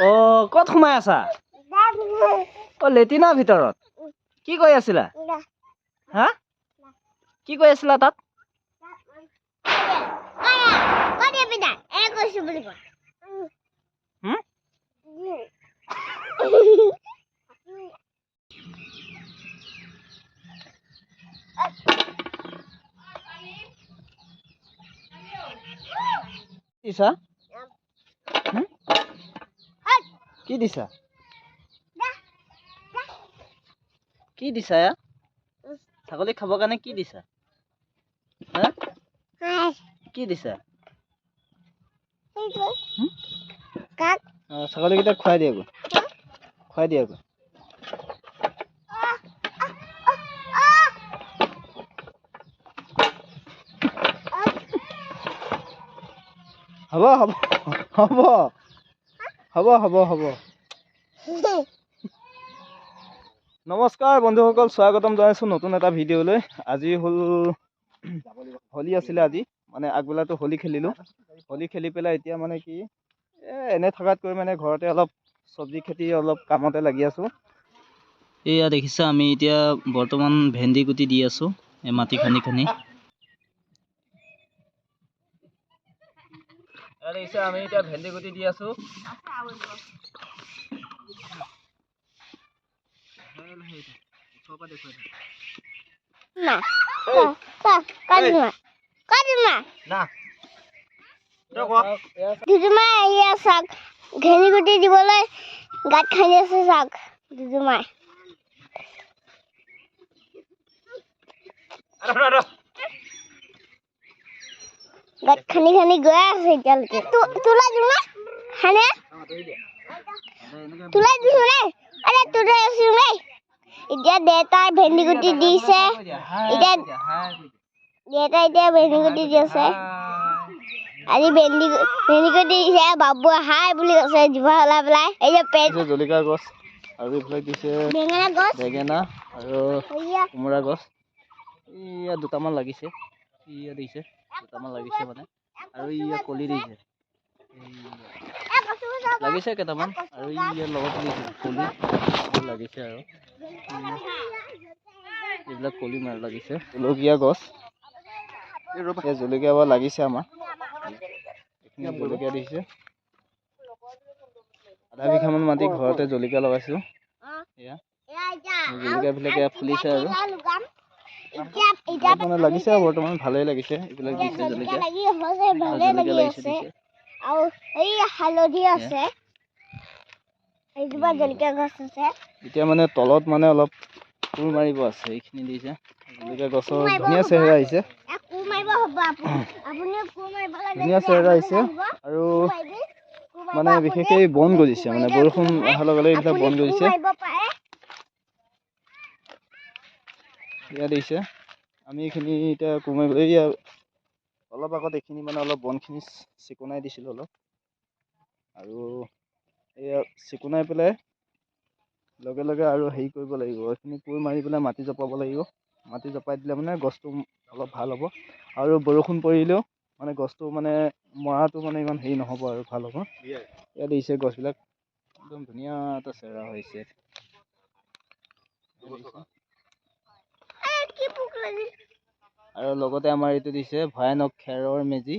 অ ক'ত সোমাই আছা? অ লেটিনৰ ভিতৰত কি কৰি আছিলা? হা, কি কৰি আছিলা তাত? দিছা কি দিছা? কি দিছা? ছাগলী খাবৰ কাৰণে কি দিছা? হা, কি দিছা? ছাগলীকেইটা খুৱাই দিয়াগৈ, খুৱাই দিয়াগৈ। হ'ব হ'ব হ'ব হ'ব হ'ব হ'ব। নমস্কাৰ বন্ধুসকল, স্বাগতম জনাইছোঁ নতুন এটা ভিডিঅ'লৈ। আজি হ'ল হোলী আছিলে, আজি মানে আগবেলাটো হোলী খেলিলোঁ। হোলী খেলি পেলাই এতিয়া মানে কি এনে থকাতকৈ মানে ঘৰতে অলপ চব্জি খেতি অলপ কামতে লাগি আছোঁ। এয়া দেখিছা, আমি এতিয়া বৰ্তমান ভেন্দি গুটি দি আছোঁ এই মাটি খান্দি খান্দি। দেখিছা, আমি এতিয়া ভেন্দি গুটি দি আছোঁ। ভেন্দি গুটি দিবলৈ গাঁত খান্দি আছে। চাওক দুদুমাই গাঁত খান্দি খান্দি গৈ আছে এতিয়ালৈকে। তোলাই দিওঁ না, খানে তোলাই দিছো নে? আৰে তোলাই আছো নে? এতিয়া দেউতাই ভেন্দি গুটি দিছে। এতিয়া দেউতাই এতিয়া ভেন্দি গুটি দি আছে। আজি ভেন্দি ভেন্দি গুটি দিছে। বাবু হাই বুলি কৈছে জিভা ওলাই পেলাই। এই যে পেট জলকীয়া গছ আৰু এইবিলাক দিছে, বেঙেনা গছ, বেঙেনা আৰু কোমোৰা গছ। ইয়াত দুটামান লাগিছে, ইয়াত দিছে দুটামান লাগিছে মানে। আৰু ইয়াত কলি দিছে, লাগিছে কেইটামান। আৰু ইয়াৰ লগত দিছে কলি লাগিছে, আৰু এইবিলাক কলি মাৰ লাগিছে। জলকীয়া গছ, জলকীয়া বাৰু লাগিছে আমাৰ। এইখিনি জলকীয়া দিছে। আধা বিঘামান মাটি ঘৰতে জলকীয়া লগাইছোঁ। এয়া জলকীয়াবিলাক এয়া ফুলিছে আৰু মানে লাগিছে আৰু বৰ্তমান ভালেই লাগিছে। এইবিলাক দিছে জলকীয়া, জলকীয়া লাগিছে দিছে। আৰু এই হালধি আছে, এইজোপা জলকীয়া গছ আছে। এতিয়া মানে তলত মানে অলপ কোৰ মাৰিব আছে, এইখিনি দিছে জলকীয়া গছৰ ধুনীয়া চেহেৰা আহিছে, ধুনীয়া চেহেৰা আহিছে। আৰু মানে বিশেষকৈ বন গজিছে, মানে বৰষুণ অহাৰ লগে লগে এইবিলাক বন গজিছে। ইয়াত দিছে আমি এইখিনি এতিয়া কোৰ মাৰিব। এইয়া অলপ আগত এইখিনি মানে অলপ বনখিনি চিকুণাই দিছিলোঁ অলপ। আৰু এয়া চিকুণাই পেলাই লগে লগে আৰু হেৰি কৰিব লাগিব, এইখিনি কোৰ মাৰি পেলাই মাটি জপাব লাগিব। মাটি জপাই দিলে মানে গছটো অলপ ভাল হ'ব, আৰু বৰষুণ পৰিলেও মানে গছটো মানে মৰাটো মানে ইমান হেৰি নহ'ব আৰু ভাল হ'ব। ইয়াত দিছে গছবিলাক একদম ধুনীয়া এটা চেহেৰা হৈছে। আৰু লগতে আমাৰ এইটো দিছে ভয়ানক খেৰৰ মেজি।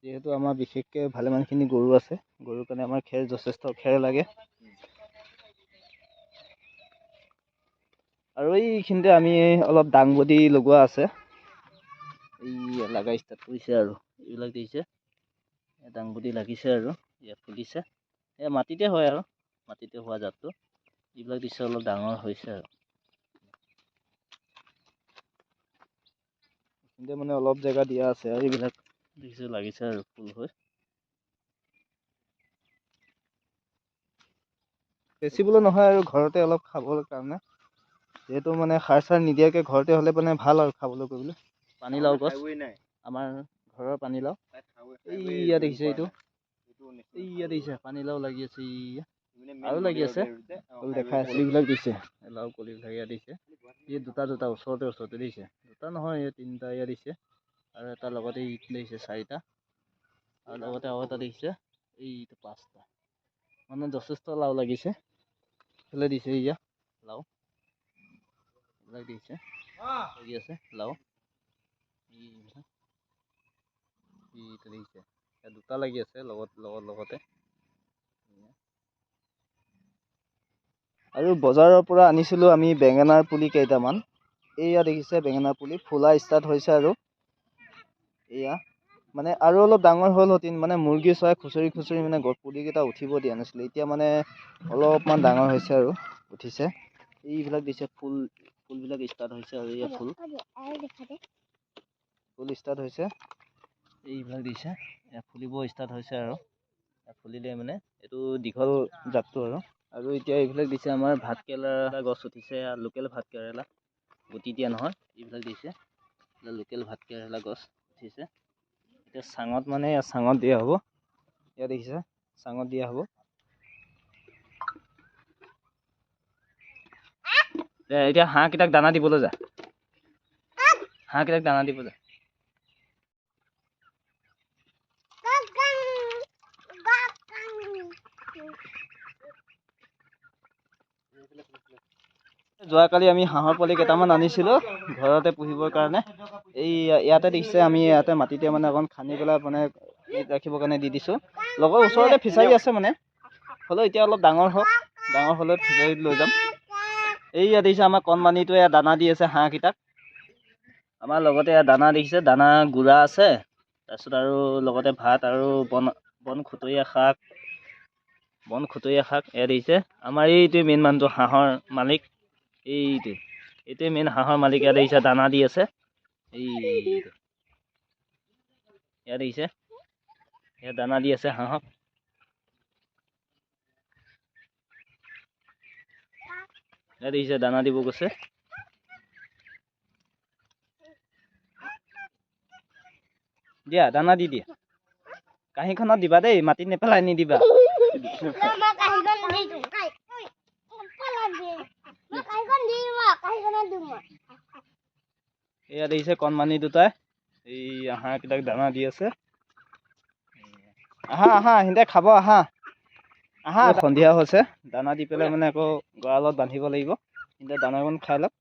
যিহেতু আমাৰ বিশেষকৈ ভালেমানখিনি গৰু আছে, গৰুৰ কাৰণে আমাৰ খেৰ যথেষ্ট খেৰ লাগে। আৰু এইখিনিতে আমি অলপ দাংবডি লগোৱা আছে, এই লগা ষ্টাৰ্ট কৰিছে আৰু এইবিলাক দিছে দাংবডি লাগিছে আৰু ইয়াত ফুলিছে। এয়া মাটিতে হয় আৰু মাটিতে হোৱা জাতটো। এইবিলাক দিছে অলপ ডাঙৰ হৈছে আৰু এইখিনিতে মানে অলপ জেগা দিয়া আছে আৰু এইবিলাক দেখিছে লাগিছে আৰু ফুল হৈ। বেচিবলৈ নহয় আৰু ঘৰতে অলপ খাবৰ কাৰণে, যিহেতু মানে সাৰ চাৰ নিদিয়াকৈ ঘৰতে হ'লে মানে ভাল আৰু খাবলৈ কৰিবলৈ। পানীলাও গছ, আমাৰ ঘৰৰ পানীলাও। এইয়া দেখিছে এইটো, এইয়া দেখিছে পানীলাও লাগি আছে, এইয়া আৰু লাগি আছে। দেখাই আছে এইবিলাক দিছে লাও কলিবিলাক ইয়াত দিছে। এই দুটা দুটা ওচৰতে ওচৰতে দিছে, দুটা নহয় এই তিনিটা ইয়াত দিছে। আৰু এটা লগতে দিছে চাৰিটা, আৰু লগতে আৰু এটা দিছে এইটো পাঁচটা। মানে যথেষ্ট লাও লাগিছে। এইফালে দিছে এয়া লাও, এইবিলাক দিছে, লাগি আছে লাও। এইটো দেখিছে, দুটা লাগি আছে লগত লগত লগতে। আৰু বজাৰৰ পৰা আনিছিলোঁ আমি বেঙেনাৰ পুলি কেইটামান। এইয়া দেখিছে বেঙেনাৰ পুলি ফুলা ষ্টাৰ্ট হৈছে। আৰু এয়া মানে আৰু অলপ ডাঙৰ হ'ল হতিন, মানে মুৰ্গী চৰাই খুচৰি খুচৰি মানে পুলিকেইটা উঠিব দিয়া নাছিলে। এতিয়া মানে অলপমান ডাঙৰ হৈছে আৰু উঠিছে। এইবিলাক দিছে ফুল, ফুলবিলাক ষ্টাৰ্ট হৈছে। আৰু এয়া ফুল, ফুল ষ্টাৰ্ট হৈছে। এইবিলাক দিছে, এয়া ফুলিব ষ্টাৰ্ট হৈছে। আৰু ফুলিলে মানে এইটো দীঘল জাতটো। আৰু আৰু এতিয়া এইবিলাক দিছে আমাৰ ভাত কেৰেলা গছ উঠিছে, লোকেল ভাত কেৰেলা, গুটি দিয়া নহয়। এইবিলাক দিছে লোকেল ভাত কেৰেলা গছ উঠিছে। এতিয়া চাঙত মানে চাঙত দিয়া হ'ব। ইয়াত দেখিছে চাঙত দিয়া হ'ব। এতিয়া হাঁহকেইটাক দানা দিবলৈ যা, হাঁহকেইটাক দানা দিব যা। যোৱাকালি আমি হাঁহৰ পোৱালি কেইটামান আনিছিলোঁ ঘৰতে পুহিবৰ কাৰণে। এই ইয়াতে দেখিছে আমি ইয়াতে মাটিতে মানে অকণ খান্দি পেলাই মানে ৰাখিবৰ কাৰণে দি দিছোঁ। লগৰ ওচৰতে ফিচাৰী আছে, মানে হ'লেও এতিয়া অলপ ডাঙৰ হওক, ডাঙৰ হ'লে ফিচাৰীত লৈ যাম। এইয়া দেখিছে আমাৰ কণমানিটোৱে ইয়াত দানা দি আছে হাঁহকেইটাক। আমাৰ লগতে ইয়াত দানা দেখিছে, দানা গুড়া আছে, তাৰপিছত আৰু লগতে ভাত আৰু বন বন খুতৰীয়া শাক, বন খুতৰীয়া শাক এয়া দেখিছে। আমাৰ এইটোৱে মেইন মানুহটো, হাঁহৰ মালিক। এইটো এইটোৱে মেইন হাঁহৰ মালিক। ইয়াত দেখিছে দানা দি আছে। এইটো ইয়াত দেখিছে, ইয়াত দানা দি আছে হাঁহক। ইয়াত দেখিছে দানা দিব গৈছে। দিয়া দানা দি দিয়া, কাঁহীখনত দিবা দেই, মাটিত নেপেলাই নিদিবা। এয়া দেখিছে কণমানি দুটাই এই হাঁহকেইটাক দানা দি আছে। আহা আহা, সিহঁতে খাব, আহা আহা। সন্ধিয়া হৈছে, দানা দি পেলাই মানে আকৌ গঁৰালত বান্ধিব লাগিব। সিহঁতে দানাকণ খাই লওক।